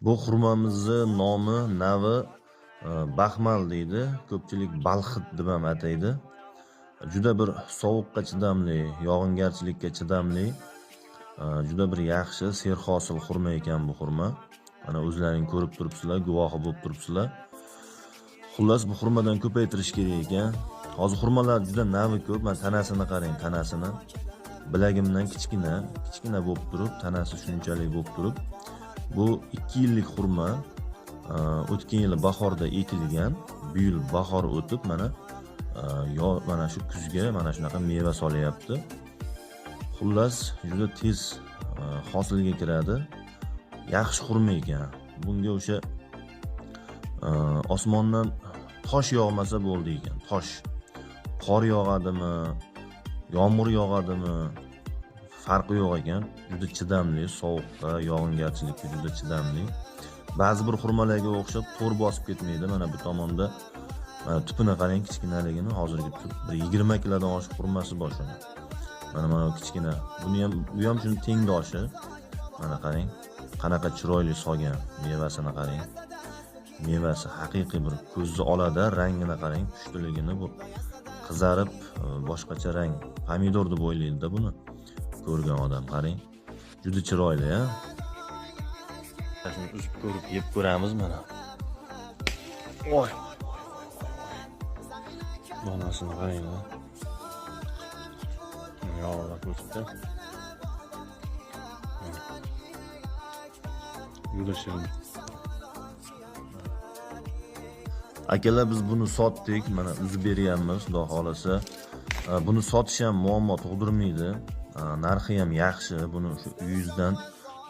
Bu xurmamizni nomi, navi baxmal deydi. Ko'pchilik balxit deb ham ataydi. Juda bir sovuqqa chidamli, yog'ingarchilikka chidamli, juda bir yaxshi serhosil xurma ekan bu xurma. Mana o'zlaring ko'rib turibsizlar, guvohi bo'lib turibsizlar. Xullas, bu xurmadan ko'paytirish kerak ekan. Hozir xurmalar juda navi ko'p. Mana tanasini qarang, tanasini. Bilagimdan kichkina, kichkina bo'lib turib, tanasi shunchalik bo'lib turib. Bu 2 yillik xurma. O'tgan yili bahorda ekilgan. Bu yil bahor o'tib, mana yo mana shu kuzga mana shunaqa meva solyapti. Xullas, juda tez hosilga kiradi. Yaxshi xurma ekan. Bunga o'sha osmondan tosh yog'masa bo'ldi ekan, tosh. Qor yog'adimi, yomg'ir yog'adimi, farqi yo'q ekan. Juda chidamli, sovuqqa, yog'ingarchilikka juda chidamli. Ba'zi bir xurmalarga o'xshab to'r bosib ketmaydi. Mana bu tomonda mana tupini qarang, kichkinaligini, hozirgi tup bir 20 kilodan oshiq xurmasi bor shuni. Mana bu kichkina. Buni ham, bu ham shuni tengdoshi. Mana qarang, qanaqa chiroyli solgan mevasini qarang. Mevasi haqiqiy bir ko'zni oladi, rangini qarang, pushtiligini, bu qizarib boshqacha rang, pomidor deb o'ylaydi-da buni ko'rgan odam, qarang. Juda chiroyli, ha? Shuni uzib ko'rib, yeb ko'ramiz mana. Voy. Donasini qarang, ha. Yog'lab o'tibdi. Juda shirin. Akalar, biz buni sotdik, mana uzib beryapmiz, xudo xolasa. Buni sotish ham muammo tug'dirmaydi. Narxi ham yaxshi. Buni shu uyingizdan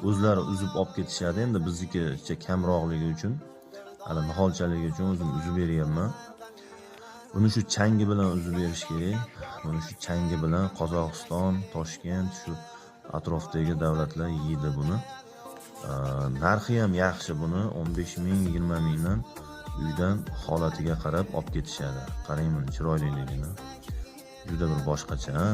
o'zlari uzib olib ketishadi. Endi biznikicha kamroqligi uchun, hali niholchaligi uchun o'zim uzib beryapman. Buni shu changi bilan uzib berish kerak. Buni shu changi bilan Qozog'iston, Toshkent, shu atrofdagi davlatlar yeydi buni. Narxi ham yaxshi buni 15 ming, 20 mingdan uydan holatiga qarab olib ketishadi. Qarang buni chiroyliligini. Juda bir boshqacha, ha?